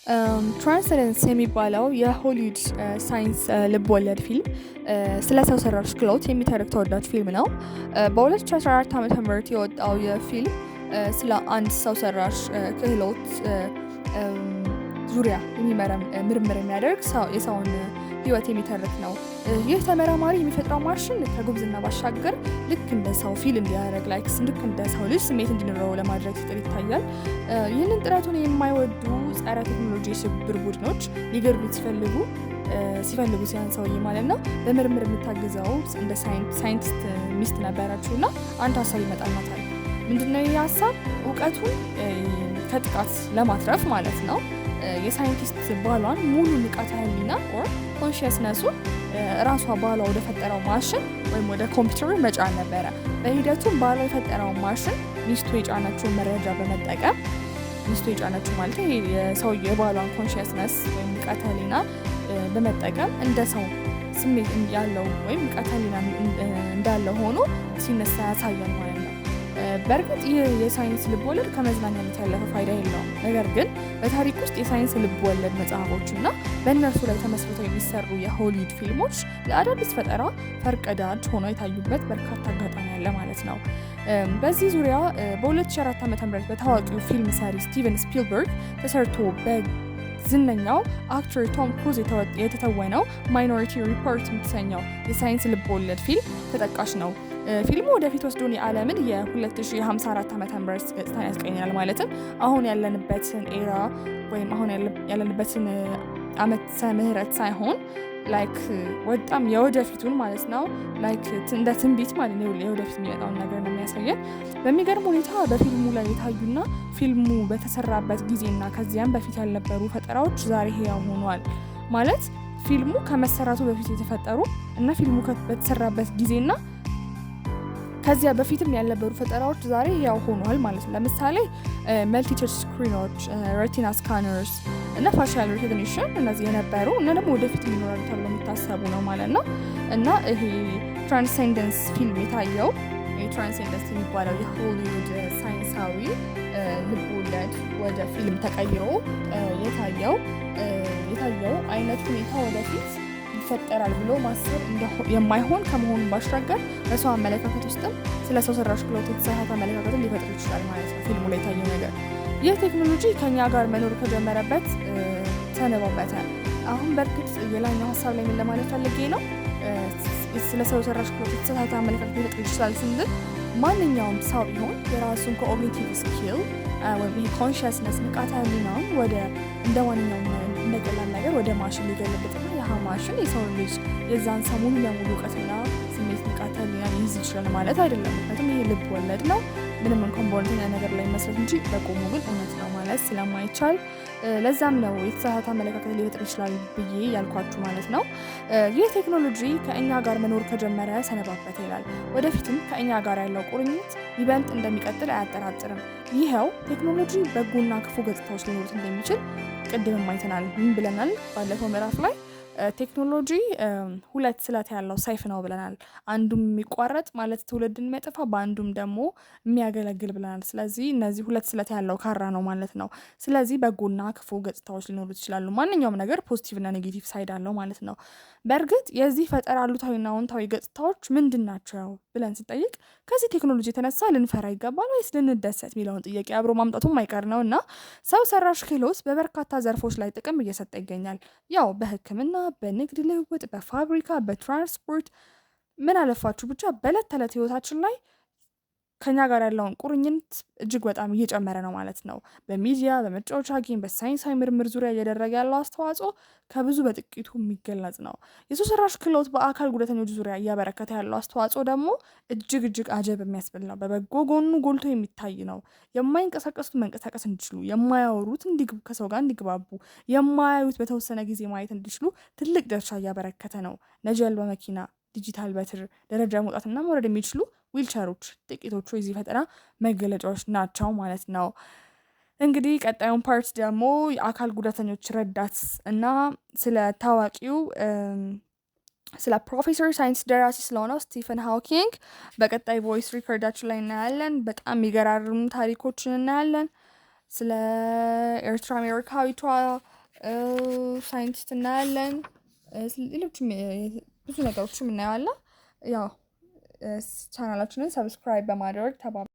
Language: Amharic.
Transcendence የሚባለው የሆሊውድ ሳይንስ ልብ ወለድ ፊልም ስለ ሰው ሰራሽ ክህሎት የሚተርክ ተወዳጅ ፊልም ነው። በ2014 ዓ.ም የወጣው የፊልም ስለ አንድ ሰው ሰራሽ ክህሎት ዙሪያ ምርምር የሚያደርግ የሰውን ህይወት የሚተርክ ነው። ይህ ተመራማሪ የሚፈጥረው ማሽን ከጉብዝና ባሻገር ልክ እንደ ሰው feel እንዲያደርግ፣ like ልክ እንደ ሰው ልጅ ስሜት እንዲኖረው ለማድረግ ሲጥር ይታያል። ይህንን ጥረቱን የማይወዱ ጸረ ቴክኖሎጂ የሽብር ቡድኖች ሊገድሉት ሲፈልጉ ሲያን ሰውዬ ማለት ነው በምርምር የምታግዘው እንደ ሳይንቲስት ሚስት ነበረችው እና አንድ ሀሳብ ይመጣላታል። ምንድነው ይህ ሀሳብ? እውቀቱን ከጥቃት ለማትረፍ ማለት ነው። የሳይንቲስት ባሏን ሙሉ ንቃተ ህሊና or consciousness ኡን ራሷ ባሏ ወደ ፈጠረው ማሽን ወይም ወደ ኮምፒውተሩ መጫን ነበረ። በሂደቱም ባሏ የፈጠረው ማሽን ሚስቱ የጫነችውን መረጃ በመጠቀም፣ ሚስቱ የጫነችው ማለት ይሄ የሰውዬው የባሏን consciousness ወይም ንቃተ ህሊና በመጠቀም እንደ ሰው ስሜት ያለው ወይም ንቃተ ህሊና እንዳለው ሆኖ ሲነሳ ያሳያል ማለት ነው። በእርግጥ ይህ የሳይንስ ልቦለድ ከመዝናኛነት ያለፈ ፋይዳ የለውም። ነገር ግን በታሪክ ውስጥ የሳይንስ ልቦለድ መጽሐፎች እና በእነርሱ ላይ ተመስርተው የሚሰሩ የሆሊውድ ፊልሞች ለአዳዲስ ፈጠራ ፈርቀዳጅ ሆነው የታዩበት በርካታ አጋጣሚ አለ ማለት ነው። በዚህ ዙሪያ በ2004 ዓ.ም በታዋቂው ፊልም ሰሪ ስቲቨን ስፒልበርግ ተሰርቶ በዝነኛው actor ቶም ክሩዝ የተተወነው Minority Report የምትሰኘው የሳይንስ ልቦለድ ፊልም ተጠቃሽ ነው። ፊልሙ ወደፊት ወስዶን የዓለምን የ2054 ዓ.ም ገጽታን ያስቃኘናል። ማለትም አሁን ያለንበትን era ወይም አሁን ያለንበትን ዓመተ ምህረት ሳይሆን like በጣም የወደፊቱን ማለት ነው። Like እንደ ትንቢት ማለት ነው። የወደፊት የሚመጣውን ነገር ነው የሚያሳየን። በሚገርም ሁኔታ በፊልሙ ላይ የታዩና ፊልሙ በተሰራበት ጊዜና ከዚያም በፊት ያልነበሩ ፈጠራዎች ዛሬ ህያው ሆኗል። ማለት ፊልሙ ከመሰራቱ በፊት የተፈጠሩ እና ፊልሙ በተሰራበት ጊዜና ከዚያ በፊትም ያልነበሩ ፈጠራዎች ዛሬ ያው ሆኗል ማለት ነው። ለምሳሌ multi touch screen ኦች፣ retina scanners እና facial recognition እነዚህ የነበሩ እና ደግሞ ወደፊት ይኖራሉ ተብሎ የሚታሰቡ ነው ማለት ነው። እና ይሄ Transcendence ፊልም የታየው፣ Transcendence የሚባለው የሆሊውድ ሳይንሳዊ ልቦለድ ወደ ፊልም ተቀይሮ የታየው አይነት ሁኔታ ወደፊት ይፈጠራል ብሎ ማሰብ የማይሆን ከመሆኑ ባሻገር በሰው አመለካከት ውስጥም ስለ ሰው ሰራሽ ክህሎት የተሳሳተ አመለካከትን ሊፈጥር ይችላል ማለት ነው። ፊልሙ ላይ የታየው ነገር ይህ ቴክኖሎጂ ከኛ ጋር መኖር ከጀመረበት ሰነባበተ። አሁን በእርግጥ የላይኛው ሀሳብ ላይ ምን ለማለት ፈልጌ ነው? ስለ ሰው ሰራሽ ክህሎት የተሳሳተ አመለካከት ሊፈጥር ይችላል ስንል ማንኛውም ሰው ቢሆን የራሱን cognitive skill ወይም ይሄ consciousness ንቃተ ህሊናውን ወደ እንደ ማንኛውም እንደ ቀላል ነገር ወደ ማሽን ሊገለብጥና ያ ማሽን የሰው ልጅ የዛን ሰው ሙሉ ለሙሉ እውቀትና ስሜት ንቃተ ህሊና ሊይዝ ይችላል ማለት አይደለም። ምክንያቱም ይሄ ልብ ወለድ ነው። ምንም እንኳን በእውነተኛ ነገር ላይ መስረት እንጂ በቆሙ ግን እውነት ነው ማለት ስለማይቻል ለዛም ነው የተሳሳተ አመለካከት ሊፈጥር ይችላል ብዬ ያልኳችሁ ማለት ነው። ይህ ቴክኖሎጂ ከእኛ ጋር መኖር ከጀመረ ሰነባበተ ይላል። ወደፊትም ከእኛ ጋር ያለው ቁርኝት ይበልጥ እንደሚቀጥል አያጠራጥርም። ይኸው ቴክኖሎጂ በጎና ክፉ ገጽታዎች ሊኖሩት እንደሚችል ቅድምም አይተናል። ምን ብለናል ባለፈው ምዕራፍ ላይ? ቴክኖሎጂ ሁለት ስለት ያለው ሰይፍ ነው ብለናል። አንዱም የሚቋረጥ ማለት ትውልድን የሚያጠፋ፣ በአንዱም ደግሞ የሚያገለግል ብለናል። ስለዚህ እነዚህ ሁለት ስለት ያለው ካራ ነው ማለት ነው። ስለዚህ በጎና ክፉ ገጽታዎች ሊኖሩት ይችላሉ። ማንኛውም ነገር positive እና negative side አለው ማለት ነው። በእርግጥ የዚህ ፈጠራ አሉታዊና አዎንታዊ ገጽታዎች ምንድን ናቸው ብለን ስንጠይቅ ከዚህ ቴክኖሎጂ የተነሳ ልንፈራ ይገባል ወይስ ልንደሰት የሚለውን ጥያቄ አብሮ ማምጣቱ አይቀር ነው። እና ሰው ሰራሽ ክህሎት በበርካታ ዘርፎች ላይ ጥቅም እየሰጠ ይገኛል። ያው በሕክምና፣ በንግድ ልውውጥ፣ በፋብሪካ፣ በትራንስፖርት፣ ምን አለፋችሁ ብቻ በዕለት ተዕለት ህይወታችን ላይ ከኛ ጋር ያለውን ቁርኝት እጅግ በጣም እየጨመረ ነው ማለት ነው። በሚዲያ፣ በመጫወቻ game፣ በሳይንሳዊ ምርምር ዙሪያ እያደረገ ያለው አስተዋጽኦ ከብዙ በጥቂቱ የሚገለጽ ነው። የሰው ሰራሽ ክህሎት በአካል ጉዳተኞች ዙሪያ እያበረከተ ያለው አስተዋጽኦ ደግሞ እጅግ እጅግ አጀብ የሚያስብል ነው። በበጎ ጎኑ ጎልቶ የሚታይ ነው። የማይንቀሳቀሱት መንቀሳቀስ እንዲችሉ፣ የማያወሩት ከሰው ጋር እንዲግባቡ፣ የማያዩት በተወሰነ ጊዜ ማየት እንዲችሉ ትልቅ ድርሻ እያበረከተ ነው። ነጂ አልባ መኪና፣ ዲጂታል በትር፣ ደረጃ መውጣትና መውረድ የሚችሉ ዊልቸሮች ጥቂቶቹ የዚህ ፈጠራ መገለጫዎች ናቸው ማለት ነው። እንግዲህ ቀጣዩን part ደግሞ የአካል ጉዳተኞች ረዳት እና ስለ ታዋቂው ስለ ፕሮፌሰር ሳይንስ ደራሲ ስለሆነው ስቲፈን ሃውኪንግ በቀጣይ voice record ኣችን ላይ እናያለን። በጣም የሚገራርሙ ታሪኮችን እናያለን። ስለ ኤርትራ አሜሪካዊቷ Scientist እናያለን። ሌሎችም ብዙ ነገሮችም እናየዋለን። ያው ቻናላችንን subscribe በማድረግ ተባበሩ።